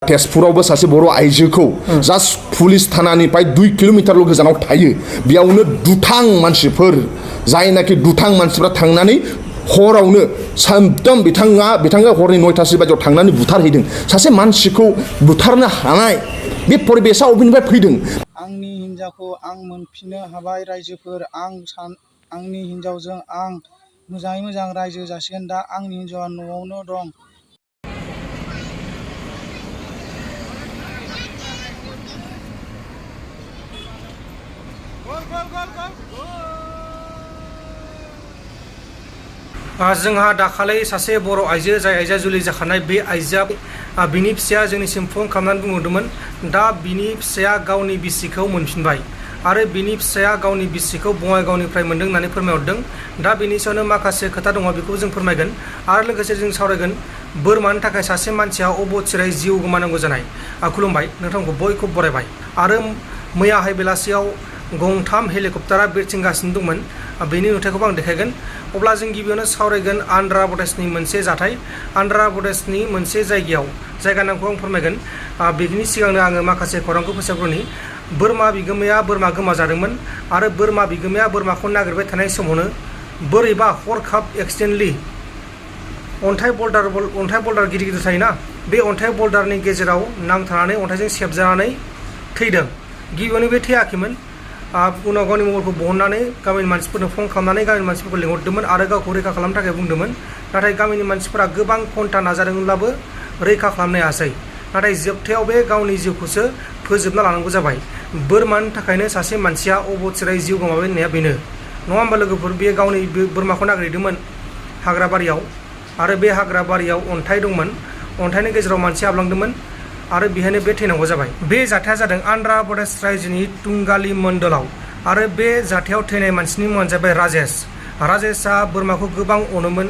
तेजपुरावबो सासे बर' आइजोखौ just police थानानिफ्राय 2 किल'मिटारल' गोजानाव थायो बेयावनो दुथां मानसिफोर जायनाखि दुथां मानसिफ्रा थांनानै हरावनो सामफ्राम बिथाङा हरनि 9टासो बाजियाव थांनानै बुथारहैदों सासे मानसिखौ बुथारनो हानाय बे परिबेसा अबेनिफ्राय फैदों आंनि हिन्जावखौ आं मोनफिननो हाबाय रायजोफोर आंनि हिन्जावजों आं मोजाङै मोजां रायजो जासिगोन दा आंनि हिन्जावा न'आवनो दं जोंहा दाखालि सासे बर' आइजो जाय आइजोआ जुलि जाखानाय बे आइजोआ बिनि फिसाया जोंनिसिम फन खालामनानै बुंहरदोंमोन दा बिनि फिसाया गावनि बिसिखौ मोनफिनबाय आरो बिनि फिसाया गावनि बिसिखौ बङाइगावनिफ्राय मोनदों होननानै फोरमायहरदों दा बिनि सायावनो माखासे खोथा दङ बेखौ जों फोरमायगोन आरो लोगोसे जों सावरायगोन बोरमानि थाखाय सासे मानसिया अबथिरायै जिउ गोमानांगौ जानाय खुलुमबाय नोंथांखौ बयखौबो बरायबाय आरो मैयाहाय बेलासियाव गंथाम हेलिकप्टारा बिरथिंगासिनो दंमोन बेनि नुथायखौबो आं देखायगोन अब्ला जों गिबियावनो सावरायगोन आन्ध्रा प्रदेशनि मोनसे जाथाय आन्ध्रा प्रदेशनि मोनसे जायगा नामखौ आं फोरमायगोन बेनि सिगांनो आङो माखासे खौरांखौ फोसावग्रोनि बोरमा बिगोमाया बोरमा गोमाजादोंमोन आरो बोरमा बिगोमाया बोरमाखौ नागिरबाय थानाय समावनो बोरैबा हरखाब एक्सिडेन्टलि अन्थाइ बल्डार गिदिर गिदिर थायोना बे अन्थाइ बल्डारनि गेजेराव नांथानानै अन्थाइजों सेबजानानै थैदों गिबियावनो बे थैयाखैमोन उनाव गावनि मबाइलखौ बहननानै गामिनि मानसिफोरनो फन खालामनानै गामिनि मानसिफोरखौ लिंहरदोंमोन आरो गावखौ रैखा खालामनो थाखाय बुंदोंमोन नाथाय गामिनि मानसिफोरा गोबां घन्टा नाजादोंमोनब्लाबो रैखा खालामनो हायासै नाथाय जोबथायाव बे गावनि जिउखौसो फोजोबना लानांगौ जाबाय बोरमानि थाखायनो सासे मानसिया अबथिरायै जिउ गोमाबाय होननाया बेनो नङा होमबा लोगोफोर बे गावनि बोरमाखौ नागिरदोंमोन हाग्राबारियाव आरो बे हाग्राबारियाव अन्थाइ दंमोन अन्थाइनि गेजेराव मानसि हाबलांदोंमोन आरो बेहायनो बे थैनांगौ जाबाय बे जाथाया जादों आन्ध्रा प्रदेश रायजोनि तुंगाली मण्डलाव आरो बे जाथायाव थैनाय मानसिनि मुङानो जाबाय राजेशआ बोरमाखौ गोबां अनोमोन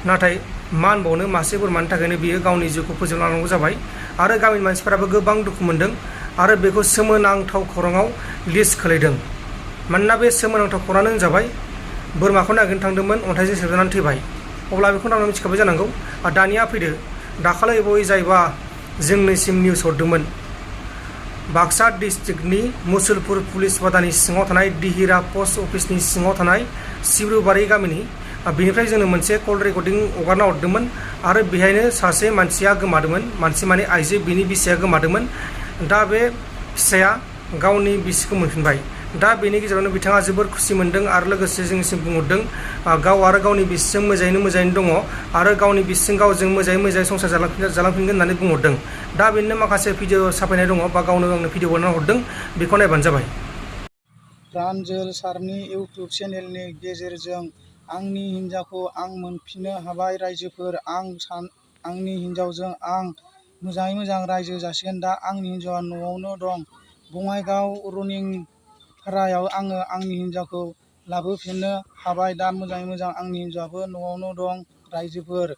नाथाय मा होनबावनो मासे बोरमानि थाखायनो बियो गावनि जिउखौ फोजोबना लानांगौ जाबाय आरो गामिनि मानसिफोराबो गोबां दुखु मोनदों आरो बेखौ सोमोनांथाव खौराङाव लिस्ट खोलैदों मानोना बे सोमोनांथाव खौराङानो होनजाबाय बोरमाखौ नागिरनो थांदोंमोन अन्थाइजों सेबजानानै थैबाय अब्ला बेखौ नोंथाङा मिथिखाबाय जानांगौ दानिया फैदो दाखालै बावै जायबा जोंनिसिम निउस हरदोंमोन बाक्सा डिस्ट्रिक्टनि मुसलपुर पुलिस बादानि सिङाव थानाय दिहिरा पस्ट अफिसनि सिङाव थानाय सिब्रुबारि गामिनि बेनिफ्राय जोंनो मोनसे कल रेकर्डिं हगारना हरदोंमोन आरो बेहायनो सासे मानसिया गोमादोंमोन मानसि माने आइजो बिनि बिसिया गोमादोंमोन दा बे फिसाया गावनि बिसिखौ मोनफिनबाय दा बेनि गेजेरावनो बिथाङा जोबोर खुसि मोनदों आरो लोगोसे जोंनिसिम बुंहरदों गाव आरो गावनि बिसिजों मोजाङैनो दङ आरो गावनि बिसिजों गावजों मोजाङै संसार जालांफिनगोन होननानै बुंहरदों दा बेनिनो माखासे भिडिअ साफायनाय दङ बा गावनो आंनो भिडिअ बानायना हरदों बेखौ नायबानो जाबाय प्रान्जल सारनि इउटुब चेनेलनि गेजेरजों आंनि हिन्जावखौ आं मोनफिननो हाबाय रायजोफोर आंनि हिन्जावजों आं मोजाङै मोजां रायजो जासिगोन दा आंनि हिन्जावा न'आवनो दं बङाइगाव रनिं भारायाव आङो आंनि हिन्जावखौ लाबोफिननो हाबाय दा मोजाङै मोजां आंनि हिन्जावाबो न'आवनो दं रायजोफोर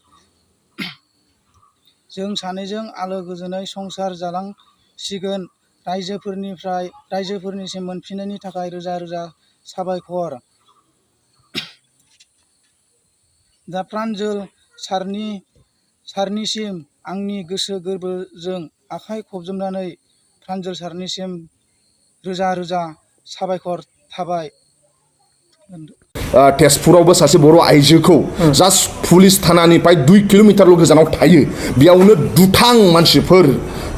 जों सानैजों आलो गोजोनै संसार जालांसिगोन रायजोफोरनिसिम मोनफिननायनि थाखाय रोजा रोजा साबायखर दा प्रान्जल सारनिसिम आंनि गोसो गोरबोजों आखाइ खबजोबनानै प्रान्जल सारनिसिम रोजा रोजा साबायखर थाबाय तेजपुरावबो सासे बर' आइजोखौ जास्ट पुलिस थानानिफ्राय 2 किल'मिटारल' गोजानाव थायो बेयावनो दुथां मानसिफोर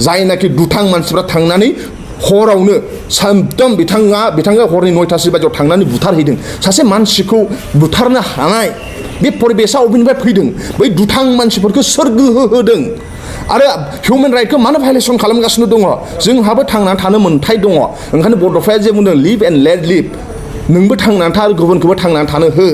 जायनाखि दुथां मानसिफ्रा थांनानै हरावनो सामफ्राम बिथाङा हरनि 9टासो बाजियाव थांनानै बुथारहैदों सासे मानसिखौ बुथारनो हानाय बे परिबेसा अबेनिफ्राय फैदों बै दुथां मानसिफोरखौ सोर गोहो होदों आरो हिउमेन राइटखौ मानो भायलेसन खालामगासिनो दङ जोंहाबो थांनानै थानो मोन्थाय दङ ओंखायनो बड'फाया जे बुंदों लिभ एन्ड लेट लिभ नोंबो थांनानै था आरो गुबुनखौबो थांनानै थानो हो